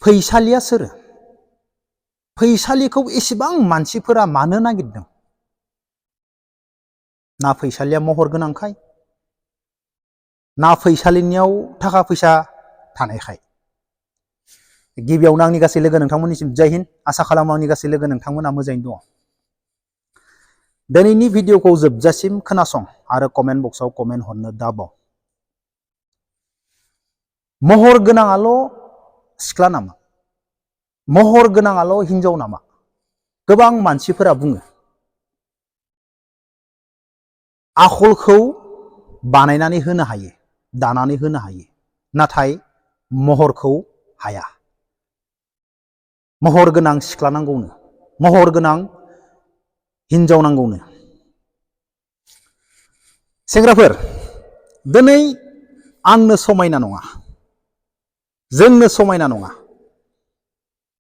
फैसालिया सोर? फैसालिखौ एसेबां मानसिफोरा मानो नागिरदों? ना फैसालिया महर गोनांखाय, ना फैसालिनियाव थाखा फैसा थानायखाय? गिबियावनो आंनि गासै लोगो नोंथांमोननिसिम जय हिन्द। आसा खालामो आंनि गासै लोगो नोंथांमोना मोजाङैनो दङ। दिनैनि भिडिअखौ जोबजासिम खोनासं आरो कमेन्ट बक्सआव कमेन्ट हरनो दाबाव। महर गोनाङाल' सिख्ला नामा? महर गोनाङाल' हिनजाव नामा? गोबां मानसिफोरा बुङो। आखलखौ बानायनानै होनो हायो, दानानै होनो हायो, नाथाय महरखौ हाया। महर गोनां सिख्ला नांगौनो, महर गोनां हिनजाव नांगौनो। सेंग्राफोर, दिनै आंनो समायना नङा, जोंनो समायना नङा,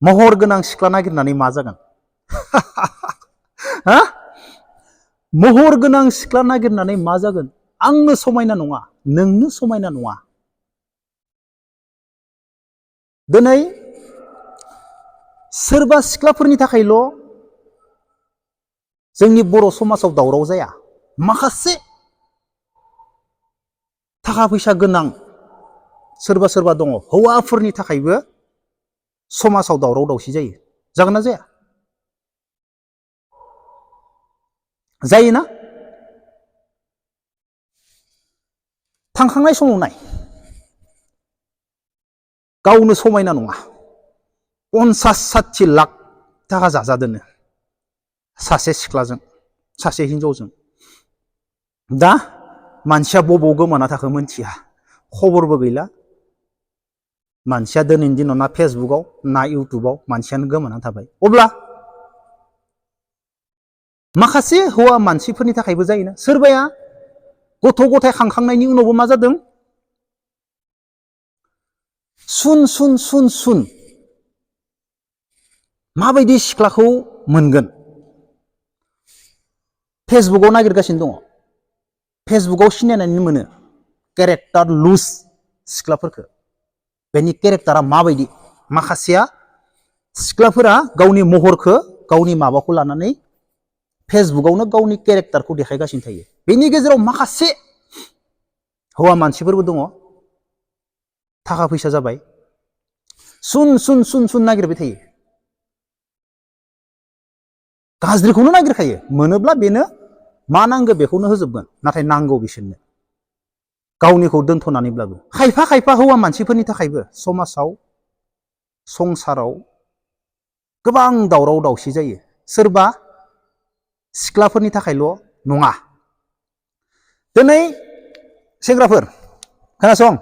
महर गोनां सिख्ला नागिरनानै मा जागोन? हा? महर गोनां सिख्ला नागिरनानै मा जागोन? आंनो समायना नङा, नोंनो समायना नङा। दिनै सोरबा सिख्लाफोरनि थाखायल' जोंनि बर' समाजाव दावराव जाया। माखासे थाखा फैसा गोनां सोरबा सोरबा दङ, हौवाफोरनि थाखायबो समाजाव दावराव दावसि जायो। जागोन ना जाया? जायोना? थांखांनाय समाव नाय, गावनो समायना नङा, 50-60 लाख थाखा जाजादोनो सासे सिख्लाजों, सासे हिनजावजों। दा मानसिया बबाव गोमाना थाखो मोनथिया, खबरबो गैला। मानसिया दिनैनि दिनाव ना फेसबुकआव ना इउटुबाव मानसियानो गोमाना थाबाय। अब्ला माखासे हौवा मानसिफोरनि थाखायबो जायोना। सोरबाया गथ' गथाय खांखांनायनि उनावबो मा जादों? सुन सुन सुन सुन माबायदि सिख्लाखौ मोनगोन? फेसबुकआव नागिरगासिनो दङ। फेसबुकआव सिनायनानै मोनो केरेक्टार लुज सिख्लाफोरखौ। बेनि केरेक्टारा माबायदि? माखासेया सिख्लाफोरा गावनि महरखौ, गावनि माबाखौ लानानै फेसबुकआवनो गावनि केरेक्टारखौ देखायगासिनो थायो। बेनि गेजेराव माखासे हौवा मानसिफोरबो दङ, थाखा फैसा जाबाय, सुन सुन सुन सुन नागिरबाय थायो। गाज्रिखौनो नागिरखायो, मोनोब्ला बेनो मा नांगौ बेखौनो होजोबगोन, नाथाय नांगौ बिसोरनो गावनिखौ दोनथ'नानैब्लाबो। खायफा खायफा हौवा मानसिफोरनि थाखायबो समाजाव, संसाराव गोबां दावराव दावसि जायो। सोरबा सिख्लाफोरनि थाखायल' नङा। दिनै सेंग्राफोर खोनासं,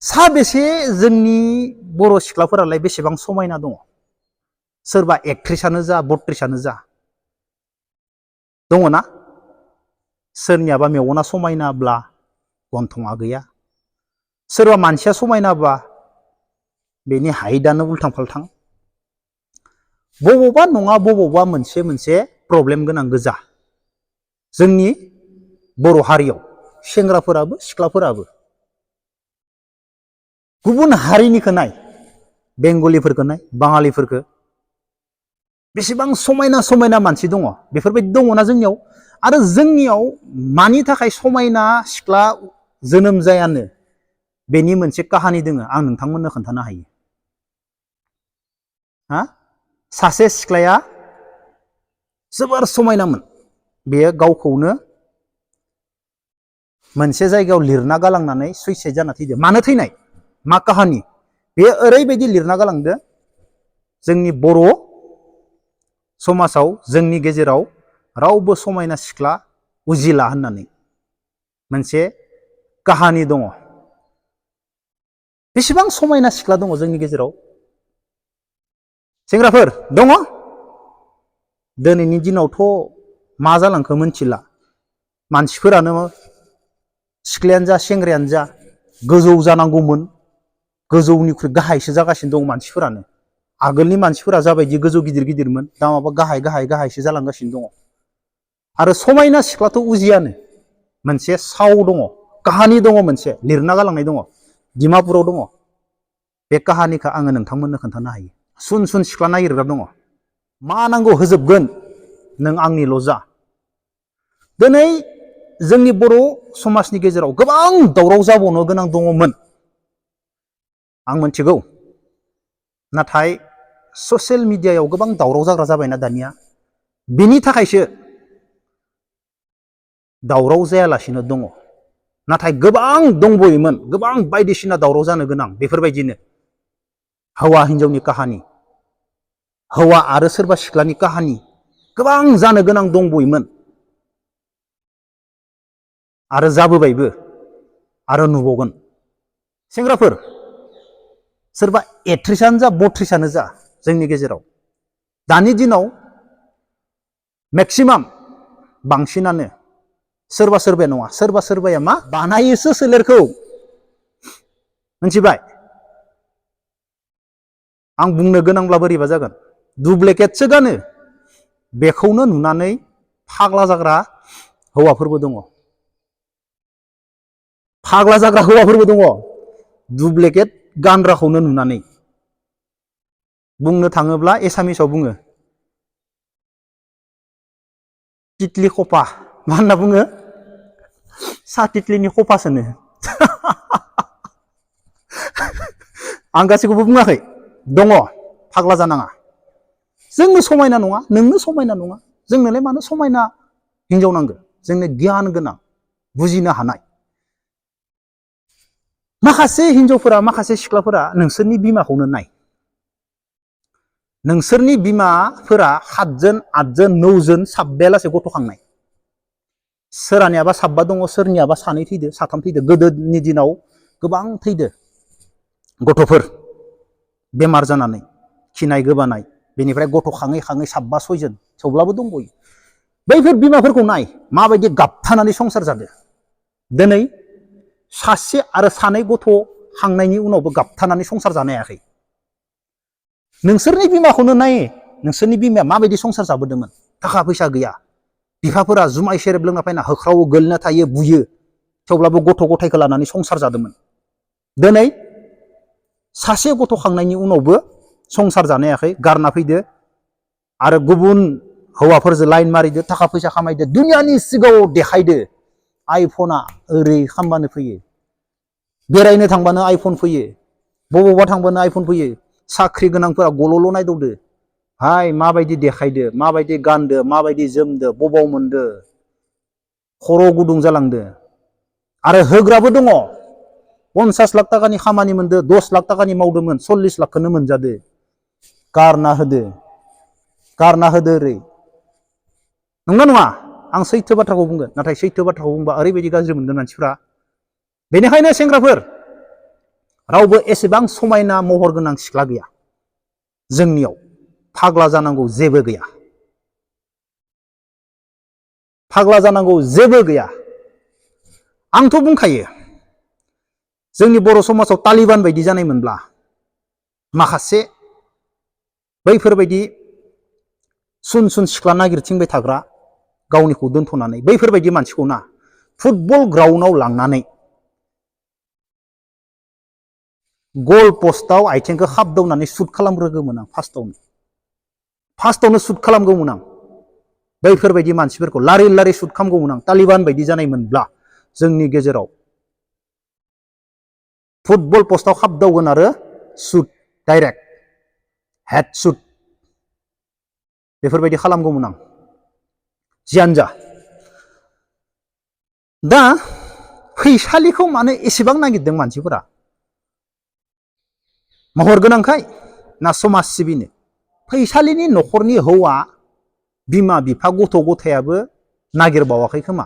साबेसे जोंनि बर' सिख्लाफोरालाय बेसेबां समायना दङ? सोरबा एक्ट्रिसानो जा, बट्रिसानो जा दङ ना? सोरनियाबा मेगना समायनाब्ला गन्थङा गैया, सोरबा मानसिया समायनाब्ला बेनि हाइटआनो उल्थां फाल्थां। बबावबा नङा बबावबा मोनसे मोनसे प्रब्लेम गोनां गोजा जोंनि बर' हारियाव, सेंग्राफोराबो सिख्लाफोराबो। गुबुन हारिनिखौ नाय, बेंगलिफोरखौ नाय, बाङालिफोरखौ, बेसेबां समायना समायना मानसि दङ। बेफोरबायदि दङना जोंनियाव? आरो जोंनियाव मानि थाखाय समायना सिख्ला जोनोम जायानो, बेनि मोनसे काहानि दोङो, आं नोंथांमोननो खोन्थानो हायो। हा? सासे सिख्लाया जोबोर समायनामोन, बेयो गावखौनो मोनसे जायगायाव लिरना गालांनानै सुइसाइड जाना थैदो। मानो थैनाय? मा काहानि? बेयो ओरैबायदि लिरना गालांदो, जोंनि बर' समाजाव, जोंनि गेजेराव रावबो समायना सिख्ला उजिला होननानै मोनसे काहानि दङ। बेसेबां समायना सिख्ला दङ जोंनि गेजेराव? सेंग्राफोर दङ? दिनैनि दिनावथ' मा जालांखो मोनथिला। मानसिफोरानो, सिख्लायानो जा सेंग्रायानो जा, गोजौ जानांगौमोन, गोजौनिख्रुइ गाहायसो जागासिनो दं मानसिफोरानो। आगोलनि मानसिफोरा जाबायदि गोजौ गिदिर गिदिरमोन, दा माबा गाहाय गाहाय गाहायसो जालांगासिनो दङ। आरो समायना सिख्लाथ' उजियानो। मोनसे साव दङ, काहानि दङ, मोनसे लिरना गालांनाय दङ, डिमापुराव दङ। बे काहानिखौ आङो नोंथांमोननो खोन्थानो हायो। सुन सुन सिख्ला नागिरग्रा दङ, मा नांगौ होजोबगोन, नों आंनिल' जा। दिनै जोंनि बर' समाजनि गेजेराव गोबां दावराव जाबावनो गोनां दङमोन, आं मोनथिगौ। नाथाय ससियेल मिडियायाव गोबां दावराव जाग्रा जाबायना दानिया, बिनि थाखायसो दावराव जायालासिनो दङ। नाथाय गोबां दंबोयोमोन, गोबां बायदिसिना दावराव जानो गोनां, बेफोरबायदिनो हौवा हिनजावनि काहानि, हौवा आरो सोरबा सिख्लानि काहानि गोबां जानो गोनां दंबोयोमोन आरो जाबोबायबो आरो नुबावगोन। सेंग्राफोर, सोरबा एकथ्रिसानो जा बथ्रिसानो जा जोंनि गेजेराव दानि दिनाव मेक्सिमाम बांसिनानो सोरबा सोरबाया नङा, सोरबा सोरबाया मा बानायोसो सोलेरखौ, मिथिबाय? आं बुंनो गोनांब्ला बोरैबा जागोन, दुप्लिकेटसो गानो। बेखौनो नुनानै फाग्ला जाग्रा हौवाफोरबो दङ, फाग्ला जाग्रा हौवाफोरबो दङ, दुप्लिकेट गानग्राखौनो नुनानै। बुंनो थाङोब्ला एसामिसाव बुङो तितलि खफा, मा होनना बुङो? सा तितलिनि खफासोनो। आं गासैखौबो बुङाखै, दङ, फाग्ला जानाङा। जोंनो समायना नङा, नोंनो समायना नङा, जोंनोलाय मानो समायना हिनजाव नांगौ? जोंनो गियान गोनां, बुजिनो हानाय। माखासे हिनजावफोरा, माखासे सिख्लाफोरा नोंसोरनि बिमाखौनो नाय, नोंसोरनि बिमाफोरा 7 जोन 8 जोन 9 जोन साब्बायालासे गथ' खांनाय, सोरहानियाबा साबा दङ, सोरनियाबा 2 थैदो, 3 थैदो। गोदोनि दिनाव गोबां थैदो गथ'फोर बेमार जानानै, खिनाय गोबानाय, बेनिफ्राय गथ' खाङै खाङै 7 6 जोन थेवब्लाबो दंबयो। बैफोर बिमाफोरखौ नाय, माबायदि गाबथानानै संसार जादो। दिनै 1 आरो 2 गथ' खांनायनि उनावबो गाबथानानै संसार जानो हायाखै। नोंसोरनि बिमाखौनो नाय, नोंसोरनि बिमाया माबायदि संसार जाबोदोंमोन। थाखा फैसा गैया, बिफाफोरा जुमाय सेरेब लोंना फैना होख्रावो, गोलैना थायो, बुयो, थेवब्लाबो गथ' गथायखौ लानानै संसार जादोंमोन। दिनै 1 गथ' खांनायनि उनावबो संसार जानो हायाखै, गारना फैदो आरो गुबुन हौवाफोरजों लाइन मारिदो, थाखा फैसा खामायदो, दुनियानि सिगाङाव देखायदो। आइफना ओरै खालामबानो फैयो, बेरायनो थांबानो आइफन फैयो, बबावबा थांबानो आइफन फैयो। साख्रि गोनांफोरा गल'ल' नायदावदो, हाय माबायदि देखायदो, माबायदि गानदो, माबायदि जोमदो, बबाव मोनदो, खर' गुदुं जालांदो। आरो होग्राबो दङ, 50 लाख थाखानि खामानि मोनदो, 10 लाख थाखानि मावदोंमोन, 40 लाखखौनो मोनजादो, गारना होदो, गारना होदो ओरै। नंगौ नङा? आं सैथो बाथ्राखौ बुंगोन, नाथाय सैथो बाथ्राखौ बुंबा ओरैबायदि गाज्रि मोनगोन मानसिफ्रा। बेनिखायनो सेंग्राफोर, रावबो एसेबां समायना महर गोनां सिख्ला गैया जोंनियाव, फाग्ला जानांगौ जेबो गैया, फाग्ला जानांगौ जेबो गैया। आंथ' बुंखायो, जोंनि बर' समाजाव तालिबान बायदि जानायमोनब्ला, माखासे बैफोरबायदि सुन सुन सिख्ला नागिरथिंबाय थाग्रा, गावनिखौ दोनथ'नानै बैफोरबायदि मानसिखौ ना फुटबल ग्राउन्डआव लांनानै गल पस्टआव आथिंखौ खाबदावनानै सुट खालामग्रोगौमोन आं। फार्स्टआवनो सुट खालामगौमोन आं। बैफोरबायदि मानसिफोरखौ लारि लारि सुट खालामगौमोन आं, तालिबान बायदि जानायमोनब्ला। जोंनि गेजेराव फुटबल पस्टआव खाबदावगोन आरो सुट, डाइरेक्ट हेड सुट, बेफोरबायदि खालामगौमोन आं। जियानो जा, दा फैसालिखौ मानो एसेबां नागिरदों मानसिफोरा? महर गोनांखाय ना समाज सिबिनो? फैसालिनि न'खरनि हौवा, बिमा बिफा, गथ' गथायाबो नागिरबावाखै खोमा,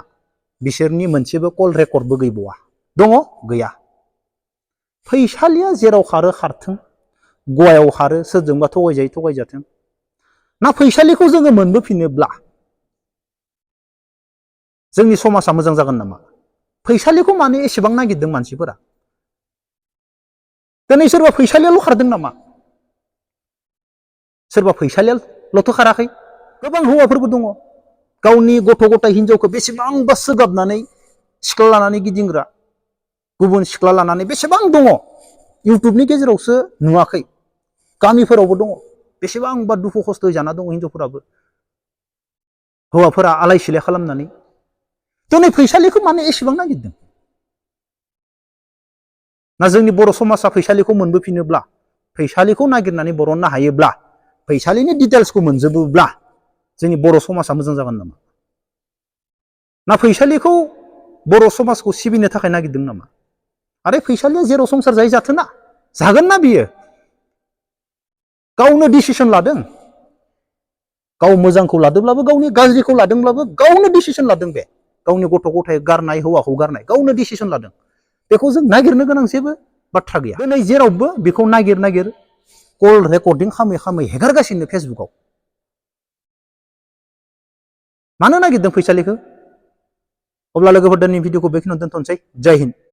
बिसोरनि मोनसेबो कल रेकर्डबो गैबावा। दङ? गैया। फैसालिया जेराव खारो खारथों, गवायाव खारो, सोरजोंबा थगायजायो थगायजाथों। ना फैसालिखौ जोङो मोनबोफिनोब्ला जोंनि समाजा मोजां जागोन नामा? फैसालिखौ मानो एसेबां नागिरदों मानसिफोरा? दिनै सोरबा फैसालियाल' खारदों नामा? सोरबा फैसालियाल'थ' खाराखै, गोबां हौवाफोरबो दङ गावनि गथ' गथाय हिनजावखौ बेसेबांबा सोगाबनानै सिख्ला लानानै गिदिंग्रा, गुबुन सिख्ला लानानै बेसेबां दङ। इउटुबनि गेजेरावसो नुवाखै गामिफोरावबो दङ बेसेबांबा दुखु खस्थ'यै जाना दङ हिनजावफोराबो हौवाफोरा आलाय सिलाय खालामनानै दिनै फैसालिखौ मानो एसेबां नागिरदों ना जोंनि बर' समाजा फैसालिखौ मोनबोफिनोब्ला फैसालिखौ नागिरनानै बरननो हायोब्ला फैसालिनि डिटेल्सखौ मोनजोबोब्ला जोंनि बर' समाजा मोजां जागोन नामा ना फैसालिखौ बर' समाजखौ सिबिनो थाखाय नागिरदों नामा आरो फैसालिया जेराव संसार जायो जाथों ना जागोन ना बियो गावनो डिसिसन लादों गाव मोजांखौ लादोंब्लाबो गावनि गाज्रिखौ लादोंब्लाबो गावनो डिसिसन लादों बे गावनि गथ' गथाय गारनाय हौवाखौ गारनाय गावनो डिसिसन लादों बेखौ जों नागिरनो गोनां जेबो बाथ्रा गैया दिनै जेरावबो बेखौ नागिर नागिर कल रेकर्डिं खामै खामै हेगारगासिनो फेसबुकाव मानो नागिरदों फैसालिखौ अब्ला लोगोफोर दिनैनि भिडिअखौ बेखिनियावनो दोनथ'नोसै जय हिन्द